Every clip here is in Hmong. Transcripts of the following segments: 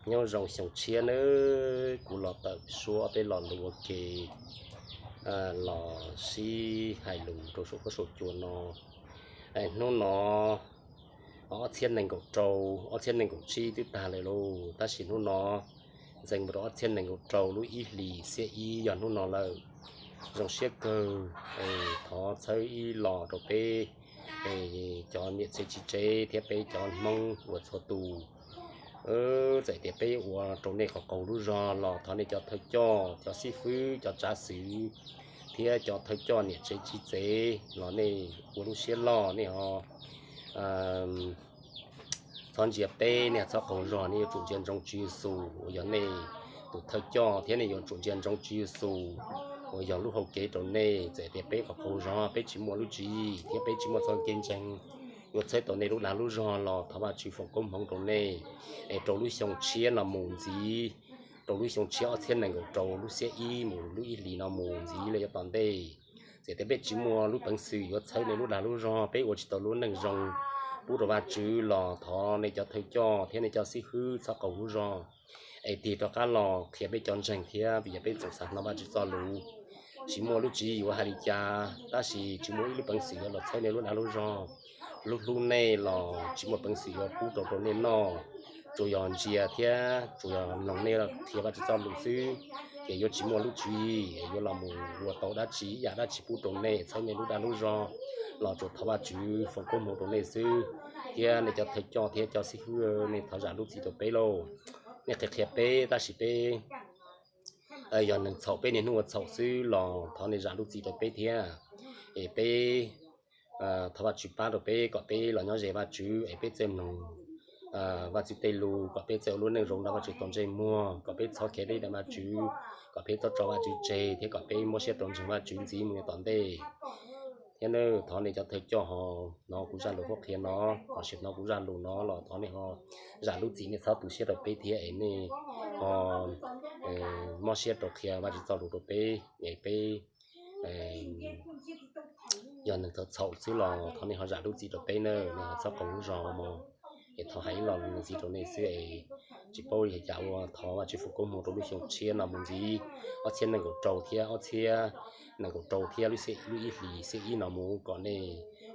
Nyob zoo xyoo tshiab nawb, kuv los tawm suab peb los lus ua ke, los sib hais lus rau saum huab saum cua no. Hnub no ob txhiab nees nkaum rau, ob txhiab nees nkaum tsib twb tag lawm lauj, tab sis hnub no ntxeev mus rau ob txhiab nees nkaum rau lub ib hlis xiab ib yog hnub no lawm. Zoo siab kawg, thov txhawb ib los rau peb cov niam tsev txiv tsev thiab peb cov Hmoob uas txhua tus. Txawm tias peb ua rau nej qhov qaug lub zog los thov nej cov thawj coj, cov xib fwb, cov tsav xwm thiab cov thawj coj niam tsev txiv tsev los nej ua lub siab loj, nej ho txhob ntsia peb, nej txhob qaug zog, nej yuav tsum ntsia ntsoov Tswv Yexus uas yog nej tus thawj coj, thiab nej yuav tsum ntsia ntsoov Tswv Yexus uas yog lub hau kev rau nej. Txawm tias peb qhov qaug zog, peb tsis muaj lub tswv yim thiab peb tsis muaj txoj kev ntseeg yuav txhawb tau nej lub dag lub zog los thov Vajtswv foom koob hmoov rau nej, es rau lub xyoo tshiab no mus ntxiv, rau lub xyoo tshiab ob txhiab nees nkaum rau lub xiab ib mus lub ib hlis no mus ntxiv los yav tom ntej, txawm tias peb tsis muaj lub peev xwm yuav txhawb nej lub dag lub zog, peb ua tsis tau lub neej zoo pub rau Vajtswv los thov nej cov thawj coj thiab nej cov xib fwb txhob qaug lub zog, es tig rov qab los qhia peb cov ntseeg thiab, vim yog peb tseem xav hnov Vajtswv txoj lus. Tsis muaj lub tswv yim yuav hais li cas, tab sis tsis muaj ib lub peev xwm yuav los txhawb nej lub dag lub zog. Lub hlub nej los tsis muaj peev xwm yuav pub rau rau nej noj, tsuas yog ntsia thiab tsuas yog mloog nej qhia Vajtswv txoj lus xwb, ces yuav tsis muaj lub tswv yim yuav los mus ua tau dab tsi ib yam dab tsi pub rau nej txhawb nej lub dag lub zog, los tsuas thov Vajtswv foom koob hmoov rau nej xwb. Thiab nej cov thawj coj thiab cov xib fwb, nej thov zam lub txim rau peb lauj. Nej qhia qhia peb, tab sis peb yog neeg txhaum, peb niaj hnub ua txhaum xwb los thov nej zam lub txim rau peb thiab. Es peb thov Vajtswv pab rau peb kom peb los nyob ze Vajtswv, es peb txawj mloog Vajtswv tej lus, kom peb txawj ua lub neej zoo nrog Vajtswv tau ntsej muag, kom peb txhob khiav deb rau Vajtswv, kom peb txhob tso Vajtswv tseg, thiab kom peb muab siab rau ntseeg Vajtswv ntxiv mus yav tom ntej. Thiab nawb, thov nej cov thawj coj ho hnov kuv zaj lus qhuab qhia no, los sis hnov kuv zaj lus no los thov nej ho zam lub txim, nej txhob tu siab rau peb thiab, es nej ho mob siab rau qhia Vajtswv txoj lus rau peb, es peb yog neeg txhaum txhaum xwb los thov nej ho zam lub txim rau peb nawb, nej ho txhob qaug lub zog mog. Es thov hais ib lo lus ntxiv rau nej xwb, es tsis paub li cas ua, thov Vajtswv foom koob hmoov rau lub xyoo tshiab no mus ntxiv, ob txhiab nees nkaum rau thiab ob txhiab nees nkaum rau thiab lub xiab, lub ib hlis xiab ib no mus, kom nej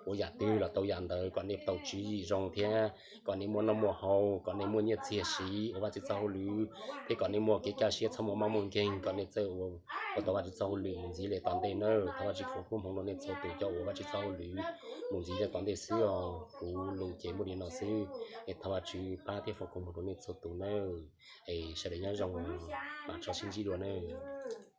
ua yam twg los tau yam ntawd, kom nej tau tswv yim zoo thiab kom nej muaj noj muaj haus, kom nej muaj nyiaj txiag siv ua Vajtswv txoj hauj lwm, thiab kom nej muaj kev kaj siab txhob muaj mob muaj nkeeg, kom nej txawj ua, ua tau Vajtswv txoj hauj lwm mus ntxiv li tom ntej nawb. Thov Vajtswv foom koob hmoov rau nej txhua tus cov ua Vajtswv txoj hauj lwm mus ntxiv li tom ntej xwb os. Kuv lus ces muaj li no xwb, es thov Vajtswv pab thiab foom koob hmoov rau nej txhua tus nawb. Es sawv daws nyob zoo, mam tso sib ntsib dua nawb.